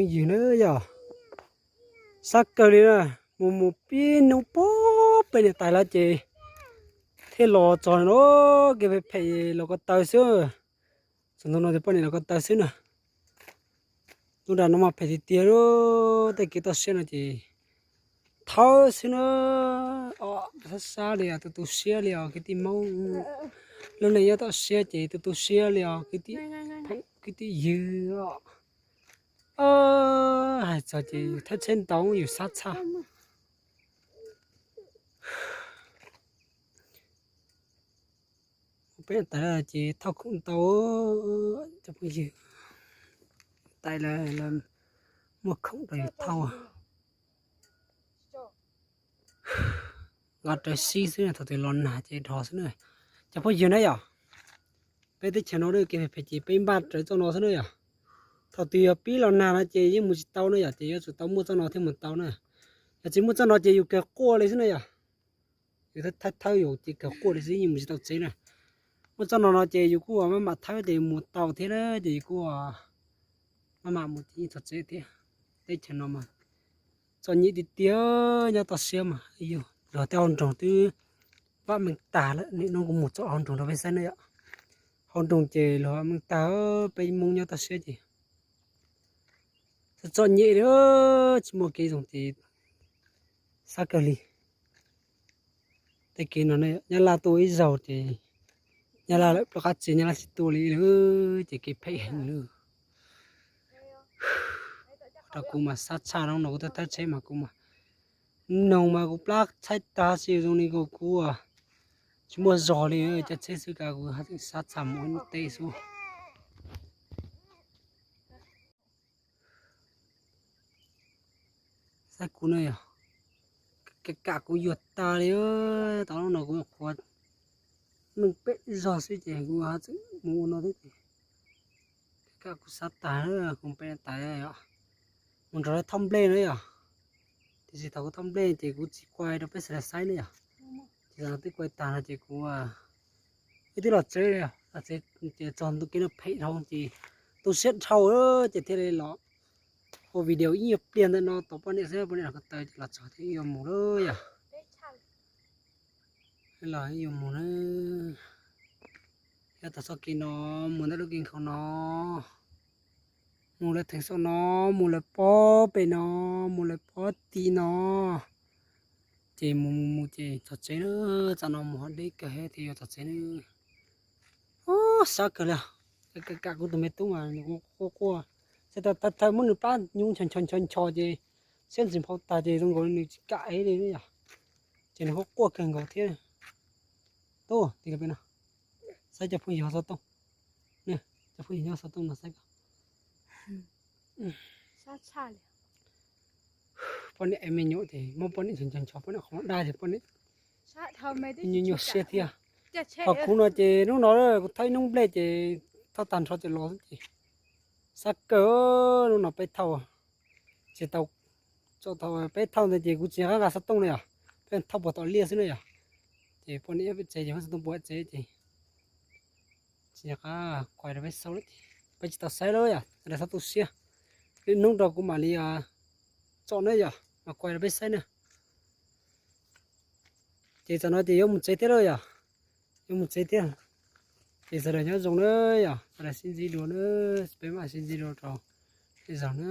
Phooj ywg na yog, sab kawg li na, mus mus pib hnub puag pem niam tais lawm ces thiaj los txog no, kev phem phem los ko taw xwb. Txog ntua no ces poj niam los ko taw xwb na. Lub nram no mas phem tiag tiag li, tej kev toj siab no ces thawb xwb na. Sab sab li os, tu tu siab li os kwv tij Hmoob. Lub neej nyob toj siab ces tu tu siab li os kwv tij, kwv tij ywg os. Hais txog ces thawb tsheb ntau yus sab tshaj. Peb tais ces thauj khoom ntau, cov phooj ywg, tais lawv muaj khoom rau yus thauj. Nqa rawv sib xwb, thaum twg los nag ces dhos xwb na. Cov phooj ywg na yom, peb teb chaws no kev phem phem ces peb npaj rawv txoj no xwb na yom. Thaum twg yog pib los nag no ces yeej mus tsis tau na yom, ces yuav tsum tau muaj txoj no thiaj mus tau na. Yog tsis muaj txoj no ces yus kawg quaj li xwb na yom. Yus thawb thawb yus ces kawg quaj li xwb, yeej mus tsis tau tsev na. Muaj txoj no no ces yus kuj maj mam thawb ces mus tau thiab na, ces yus kuj maj mam mus txog tsev thiab. Teb chaws no mas txom nyem tiag tiag, nyob toj siab mas yus luag tej hauv nroog twb vam meej tag lawm, nim no kuv mus txog hauv nroog rau peb saib na yom. Hauv nroog ces luag vam meej tag, peb Hmoob nyob toj siab ces txom nyem li, tsis muaj kev zoo ces sab kawg li. Tej kev no Nyab Laj tuaj ib zaug ces Nyab Laj lawm plaub qab tsev, Nyab Laj tsis tuaj li lawm ces kev phem heev li. Rau kuv mas sab tshaj, hnub no kuv thawb thawb tsheb mas kuv mas noog mas kuv plab tshaib tag, tsis zoo li kuv, kuv tsis muaj zog li, caij tsheb xwb kav kuv sab tshaj mus ua teb xwb. Saib kuv na yog, kam kuv yuag tas li, tau hnub no kuv qhuav meej peb zog xwb ces kuv txawm mus ua no thiab ces kam kuv sab tag, kuv pem tas yom, mus nrog lawv thauj nplej na yom. Tiam sis thaum kuv thauj nplej ces kuv tsis kuaj rau peb sawv daws saib na yom. Ces twb kuaj tag no ces kuv ib twb los tsev, los tsev ces txog ntu kev no phem dhau ces tu siab dhau ces thiaj li los ua video ib nyuag pliag ntawm no tos poj niam xwb, poj niam los ko taw ces los txog thiab yuav mus lawm yom. Los yuav mus na. Yog tau txoj kev no mus ntawm lub kev nkhaus no, mus lawv theem saum no, mus lawv pob pem no, mus lawv pob tim no, ces mus mus mus ces txog tsev na. Tsam no mus hov deb kawg thiaj yuav txog tsev na. Sab kawg li. Kam kuv tus me tub mas nws quaj quaj, xav thawj thawj muab nws plab nyuv nchos nchos nchos nchos ces siab ntxwv nphau tag ces zoo nkaus li nws tsis kam ev li yom. Ces nws quaj quaj kawg nkaus thiab. Tub, tim pem no, saib cov phooj ywg hauv xov tooj, cov phooj ywg nyob xov tooj no saib. Poj niam ev me nyuam ces muab poj niam nchos nchos nchos, poj niam qhov muag daj ces poj niam nyuaj nyuaj siab thiab. Ho kuv no ces hnub no kuv thauj ib hnub nplej ces thauj tag nrho ces los xwb ces sab kawg. Hnub no peb thauj, tsis tau, thaum peb thauj ntawd ces kuv tsis nco qab nqa xov tooj na yom, peb thauj puag tom liaj xwb na yom. Ces poj niam pem tsev ces muab xov tooj puag tsev ces tsis nco qab kuaj rau peb saib lawm ces peb tsis tau saib lawm yom, sawv daws txhob tu siab. Lwm hnub rau kuv mam li tsom na yom, mam kuaj rau peb saib na. Ces tam no ces yuav mus tsev thiab lawm yom, yuav mus tsev thiab. Ces sawv daws nyob zoo na yom, sawv daws sib ntsib dua na, peb mam sib ntsib dua rau lwm zaus na.